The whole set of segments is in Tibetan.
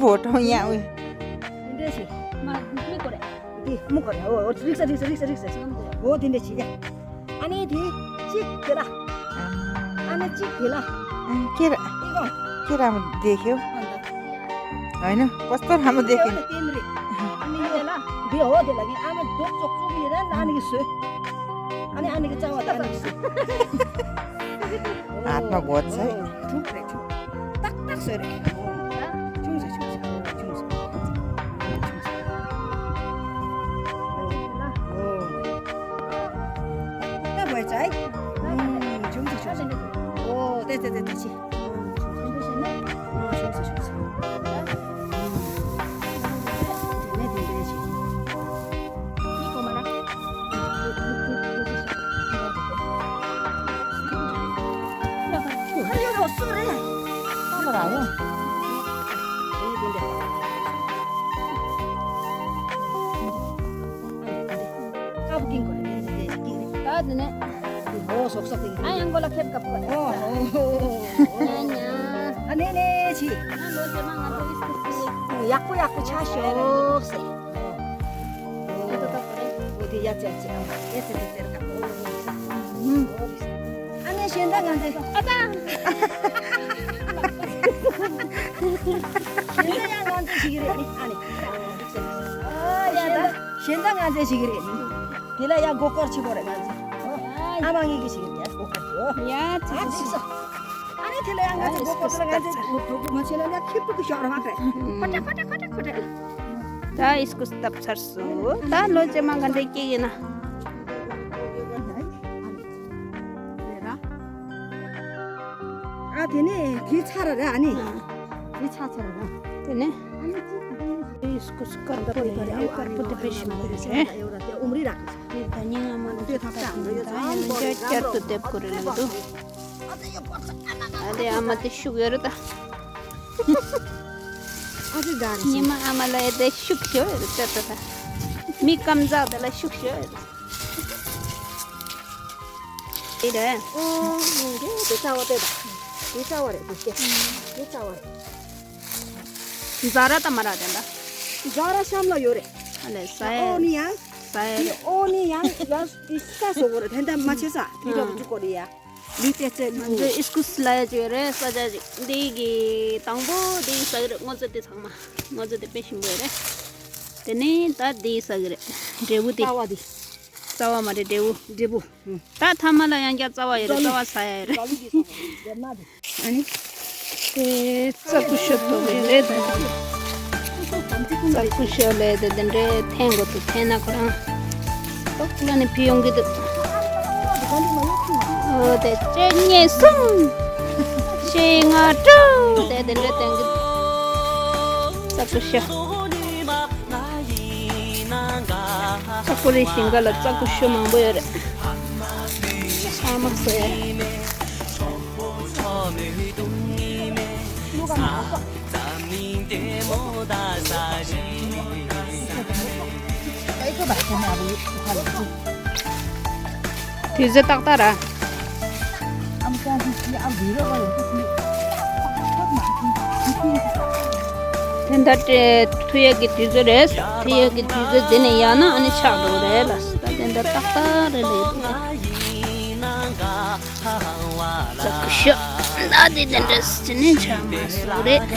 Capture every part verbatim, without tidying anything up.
བོ་ཏོང་ཡང་འོས། དེ་འདྲས་ཤིག་མ་མི་གོ་རེད། དེ་མི་གོ་རེད། འོ་འོ་རིག་ས་རིག་ས་རིག་ས་རིག་ས། འོ་དེ་འདྲས་ཤིག་ཡ། ཨ་ནི་དེ་གཅིག་དེ་ལ། ཨ་ནི་གཅིག་དེ་ལ། ཨ་ཁྱེད་ར། ཨི་གོ་ཁྱེད་ར་མ་བསྡད་ཤེས། ཨ་ན་པོ་སྟོར་ཧ་མ་བསྡད་ཤེས། དེ་འདྲས། ཨ་ནི་ཡ་ལ། འདི་འོ་དེ་ལ་ངས་ཨ་མ་རྡོག་ཙོག་ཙོག་ཡིན་ན་ཨ་ནི་གི་བཟོས། ཨ་ནི་ཨ་ནི་གི་རྩ་བ་དང་ཨ་ནི་གི་བཟོས། ཨ་མ་གོ་ཚད། ཨོ། ཆུང་རེད་ཆུང་། ཏག་ཏག་བཟོས་རེད། ཨོ། ཆུང་ཟེར་ཆུང་ཟེར། ཨོ། ཆུང་ཟེར། ཨོ། ད་གོ་ཚད། ཨུམ། ཆུང་ཟེར་ཆུང་ཟེར། ཨོ། ཏེ་ཏེ་ཏེ་ཏེ་ཆི། ཨོ། ཆུང་ཟེར་ཆུང་ཟེར། ཨོ། ཆུང་ཟེར་ཆུང་ཟེར། ཨུམ། དེ་ནས་དེ་འདྲ་ཆི། ཡག་པོ་ཡག་པོ་ཆགས་ཤོག་ཟེར། འོ་དེ་ཡ་ཙེ་ཙེ་ཨ་ཙེ་ཙེ་ཙེ་ཀ། ཨ་ནི་གཞན་དག་ང་ཚོས་ཨ་ཙ། གཞན་དག་ཡང་ང་ཚོས་ཞིག་རེད་ནི་ཨ་ནི། ཨ་ཡ་ད་གཞན་དག་ང་ཚོས་ཞིག་རེད་ནི། དེ་ལ་ཡང་མགོ་སྐོར་ཆེ་པོ་རེད་ང་ཚོས། ཨ་མ་ངེད་ཀྱི་ཞིག་རེད་ཡ་མགོ་སྐོར་ཆེ་པོ། ཡ་ཙི་ཙི། ཨ་ནི་དེ་ལ་ཡང་ང་ཚོས་མགོ་སྐོར་དེ་ལ་ང་ཚོས་མགོ་སྐོར་མ་བྱས་ན་ཡང་ཁྱི་ཕྲུག་གི་ཞོགས་ར་མ་ཁྲེ། ཁོ་ཏྲ་ཁོ་ཏྲ་ཁོ་ཏྲ་ཁོ་ཏྲ། ད་ཨིས་ཀུ་སི་བཏབ་ཚར་སོང་། ད་ལོ་རྗེས་མ་ག་འདྲས་སྐྱེ་ཡིན་ན། ཨ་དེ་ནས་དེ་ཚར་ར་ཨ་ནི། དེ་ཚར་ཚར་ར། དེ་ནས་ཨིས་ཀུ་སི་དཀར་པོ་ཡིན་ཡང་དཀར་པོ་དེ་དཔེ་ཞིམ་པོ་རེད། དེ་ད་སྙིང་ཨ་མ་ལ་དེ་ཐག་ཐག་ཡང་བསྐྱར་དུ་འདེབས་དགོས་རེད་ལབ་འདུག་ཨ་དེ་ཨ་མ་དེ་ཤུགས་ཡོད་རེད་ད། ཨ་ཙི་དགའ་རེད། ཉི་མ་ཨ་མ་ལ་ཡ་དེ་ཤུགས་ཤོས་རེད་ད་ད་ད། མི་ཀམ་ཛག་དེ་ལ་ཤུགས་ཤོས་རེད། དེ་རེད། ཨོ་དེ་རྩ་བ་དེ་ད། དེ་རྩ་བ་རེད་དེ་སྐྱེ། དེ་རྩ་བ་རེད། ཛ་ར་ད་མ་ར་དེ་ད། ཛ་ར་ཤམ་ལ་ཡོད་རེད། ཨ་ལས་ཟ་ཡ། ཨོ་ནི་ཡང་། ཟ་ཡ་དེ་རེད། ཨོ་ནི་ཡང་ཡ་དེ་ས་སོ་གོ་རེད་དེ་ད་མ་ཆེ་ས་དེ་ལ་འཇུག་གོ་རེད་ཡ། ལུས་ཏེ་ཚེ་ང་ལུས། ཚོའི་ཨིས་ཀུ་སི་ལ་ཡ་ཅིག་རེད་ས་ཆ་ཅིག་འདི་གི་དང་པོ་འདི་ཟ་གི་རེད། སྔོ་ཚོད་དེ་ཚང་མ་སྔོ་ཚོད་དེ་དཔེ་ཞིམ་པོ་རེད། དེ་ནས་ད་འདི་ཟ་གི་རེད། འབྲས་བུ་དེ། རྩ་བ་དེ། རྩ་བ་མ་རེད་འབྲས་བུ། འབྲས་བུ། ཨུ། ད་ཐ་མ་ལ་ཡང་བསྐྱར་རྩ་བ་ཡོད་རེད། རྩ་བ་ཟ་ཡ་ཡོད་རེད། ཨ་ནི། དེ་རྩྭ་ཀུ་ཤུ་དོ་བའི་རེད་ད། རྩྭ་ཀུ་ཤུ་ལས་དེ་དེ་འདྲའི་འཐེན་དགོས་འདུག་འཐེན་ན་ཁོ་རང་ཏོག་ཙམ་ནས་ཕུད་ཡོང་གི་འདུག་ཨོ་དེ་གཅིག་གཉིས་གསུམ། བཞི་ལྔ་དྲུག་དེ་དེ་འདྲའི་འཐེན་གི་འདུག་རྩྭ་ཀུ་ཤུ། རྩྭ་ཀུ་རེ་ཞིང་ཁ་ལ་རྩྭ་ཀུ་ཤུ་མང་པོ་ཡོད་རེད། ཚང་མ་ཟོས། དུས་ཚོད་ཏག་ཏག་ར། དེ་འདྲ་སྤྲད་ཐུ་ཡག་གི་དུས་ཚོད་རེད། ཐུ་ཡག་གི་དུས་ཚོད་དེ་ནས་ཡང་ན་ཨ་ནི་ཆག་འགྲོ་རེད་ལ། ད་དེ་འདྲ་ཏག་ཏག་རེད་ལ། ཡོད་ཙག་གི་ཤོག་ད་དེ་དེ་འདྲ་སི་ནས་ཆག་མ་སོང་རེད།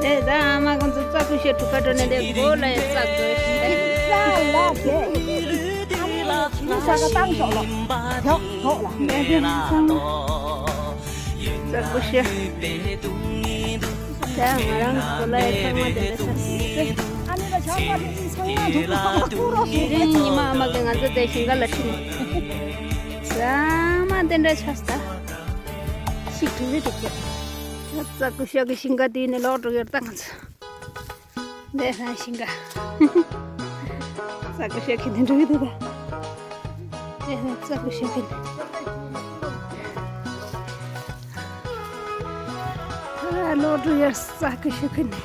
དེ་ད་ཨ་མ་ཁོང་ཚོ་ཙག་གུ་ཤ་གྲུ་ཁ་གྲོ་ནས་དེ་མགོ་ལ་ཙག་གུ་ཤ་ལ་དེ། ཨ་མ་ཁྱི་ལི་ས་ག་བཏང་ཤོག་ལོ། ཡོག་ཡོག་ལ་མེད་དེ་ན་ཚང་། ཙག་གུ་ཤ། ད་ང་རང་གོ་ལ་ཡ་ཚང་མ་དེ་འདྲ་ཆགས་སྲིད། ཨ་ནི་ལ་ཆགས་པ་དེ་ཚང་མ་འདུག་ལ་ཀུ་རོ་ཞིག་རེད། དེ་རིང་ཉི་མ་ཨ་མ་གིས་ང་ཚོ་དེ་ཞིང་ཁ་ལ་ཁྲིད་ནས་ཚང་མ་དེ་འདྲ་ཆགས་སྲིད། ད་ཤིག་དྲུག་རེ་དྲུག་ཅེ། ཙག་གུ་ཤ་གི་ཞིང་ཁ་དེ་ནས་ལོག་འགྲོ་གི་རེད་ད་ང་ཚོ། འདི་ཧ་ཤིང་ག་ཙག་གུ་ཤ་ཁྱེར་ནས་འགྲོ་གི་འདུག་ག་དེ་ཧ་ཙག་གུ་ཤ་ཁྱེར་ནས། ཨ་ལོ་འགྲོ་ཡར་ཙག་གུ་ཤ་ཁྱེར་ནས།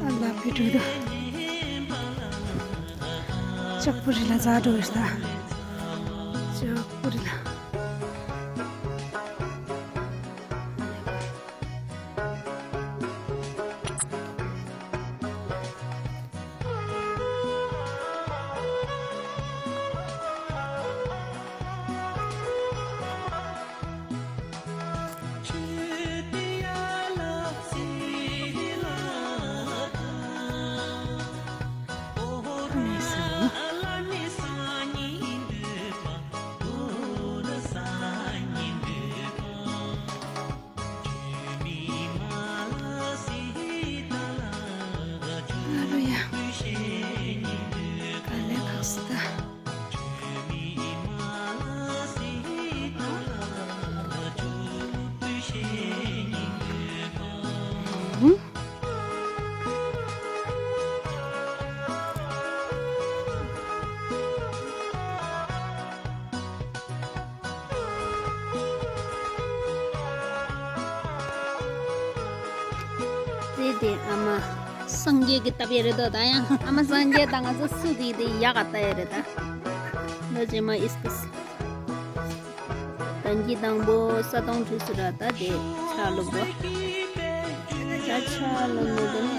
ཨ་ལ་བི་འགྲོ་དང་། ལྕགས་པོ་རི་ལ་འཛེག་འགྲོ་བའི་ལྟ། ལྕགས་པོ་རི་ལ། ཨ་རོ་ཡ། དཀའ་ལས་ཁག་སོང་ད། དེ་དེ་ཨ་མ་སངས་རྒྱས་ཀྱི་ལྟ་བའི་རེད་དོ། ད་ཡང་ཨ་མ་སངས་རྒྱས་དང་ང་ཚོ་སུ་དེ་དེ་ཡག་ག་ལྟ་ཡ་རེད་ད། ལོ་རྗེས་མ་ཨིས་ཀིས། ད་གི་དང་པོ་ས་དོང་བྲུས་སུ་ར་ད་དེ་ཆ་ལུག་གོ། ད་ཆ་ལུག་ནི་དེ་ནི་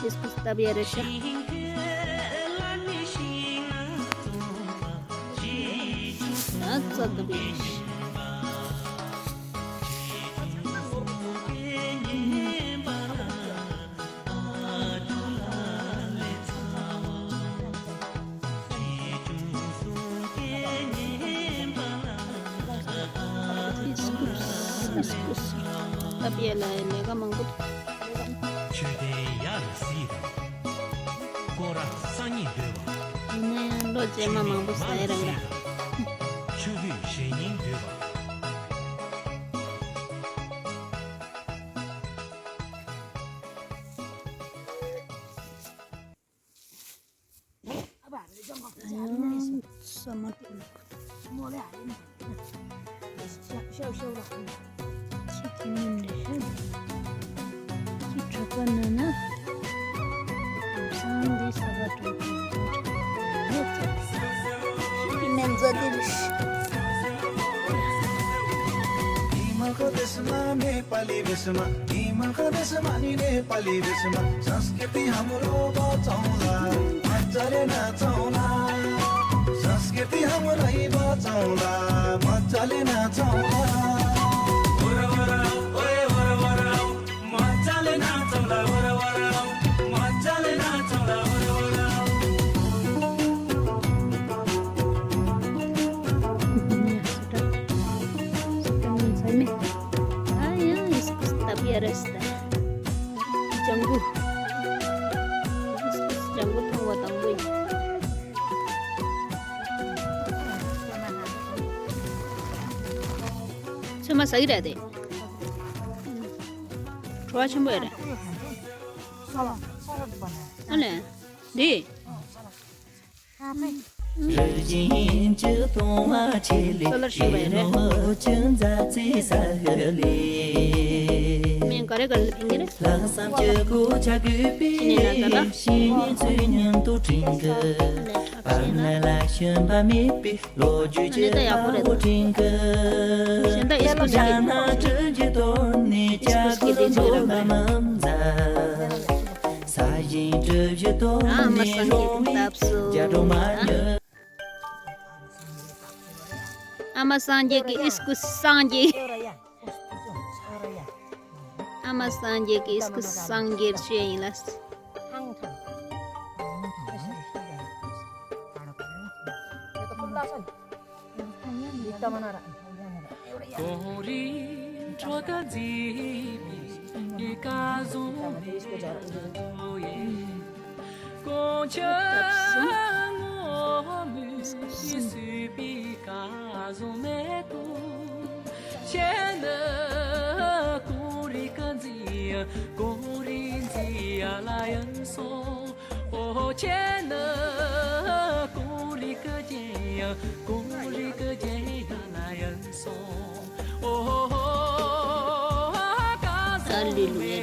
ཨིས་ཀིས་ལྟ་བའི་རེད་ཤག་ཨ་ཙི་ཙི་བས། ཨིས་ཀུ་སི་ཨིས་ཀུ་སི། ལྟ་བའི་ལ་ལས་ཀ་མང་པོ་འདུག་མཆོད་རྟེན་ཡར་གཟིགས་དང་། སྐོར་ར་ས་སྙིང་འདོད་པ། ཡིན་ན་ཡང་ལོ་རྗེས་མ་མང་པོ་ཟ་ཡི་རང་ར། ཆུ་བོས་གཞན་སྙིང་འདོད་པ། ཨ་ཡང་ས་མ་ཏི་མ་ཁུ་ཏུ། ཁྱི་ཁྱི་མིན་རེད་ཤག་ཁྱི་གྲོད་པ་ན་ན། སང་འདི་ས་ག་གྲོད་པ་ན་ན། ཁྱི་མིན་ཛོ་དི་རེད་ཤག नेपाली भेषमा, दिमाग भेषमा नि नेपाली भेषमा, संस्कृति हाम्रो बचाउँला, मजाले नाचौँला। संस्कृति हाम्रै बचाउँला, मजाले नाचौँला। वरा वरा, ओए वरा वरा, मजाले नाचौँला, वरा वरा, मजाले नाचौँला, वरा वरा। ཨ་ཡ། ཨིས་ཀུས་ཏ་པི་ཡ་རེ་སི་ཏ། ལྗང་གུ། ཨིས་ཀུས་ལྗང་གུ་མཐོང་བ་དང་པོ་ཡིན། ཚོད་མ་ཟ་གི་རེད་དེ། བྲོ་བ་ཆེན་པོ་ཡོད་རེད། ཨ་ལས། འདི། སོ་ལར་ཞིག་པ་ཡོད་རེད། མིང་ག་རེ་ག་རེ་ལ་ཕན་གྱི་རེད། ཅི་ནས་ན་ད་ལ། ཨ་ལས། ཁྲག་ཤེས་ན། ཨ་ནི་ད་ཡག་པོ་རེད་ད། གཞན་དག་ཨིས་ཀུས་ཀྱི། ཨིས་ཀུས་ཀྱི་དེ་ཚོ་རག་གི་རེད། ཨ་མ་སངས་རྒྱས་ཀྱི་སྟབས་སུ། ཨ་མ་སངས་རྒྱས་ཀྱི་ཨིས་ཀུས་སངས་རྒྱས། ཨ་མ་སངས་རྒྱས་ཀྱི་ཨིས་ཀུས་སངས་རྒྱས་བཤད་ཡིན་ལ། གངས་རིའི་ཁྲོད་དུ་མཛེས་པའི་སྐལ་བཟང་མེ་ཏོག་ཡིན། དཀོན་མཆོག་ངོ་མས་གསོས་པའི་སྐལ་བཟང་མེ་ཏོག། ཁྱེད་ནི་གངས་རི་གི་མཛེས། གངས་རིའི་མཛེས་ཡ་ལ་ཡིན་སོང་། ཨོ། ཁྱེད་ནི་གངས་རི་གི་རྒྱན། གངས་རི་གི་རྒྱན་ཡ་ལ་ཡིན་སོང་། ཨོ། ཧ་ལེ་ལུ་ཡ།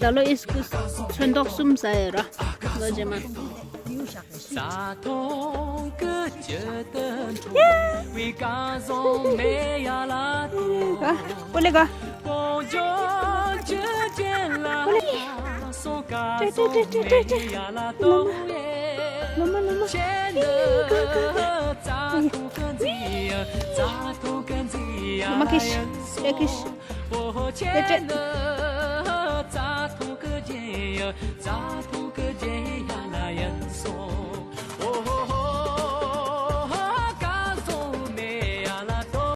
ད་ལོ་ཨིས་ཀུས་ཚོན་མདོག་གསུམ་ཟ་ཡོད་ར། ལོ་རྗེས་མ། རྩྭ་ཐང་གི་དཀྱིལ་དུ་འཁྲུངས་པའི་སྐལ་བཟང་མེ་ཡ་ལ་ཏོ། ཨ། ཀོ་ལེ་ག། དཀོན་མཆོག་ཆུ་ཆེན་ལ་སོགས་སྐལ་བཟང་མེ་ཡ་ལ་ཏོ། ལོ་མ་ལོ་མ། ཁྱེད་ནི་རྩྭ་ཐང་གི་མཛེས། རྩྭ་ཐང་གི་མཛེས་ཡ་ལ་ཡིན་སོང་། ཨོ། ཁྱེད་ནི་རྩྭ་ཐང་གི་རྒྱན། རྩྭ་ཐང་གི་རྒྱན་ཡ་ལ་ཡིན་སོང་།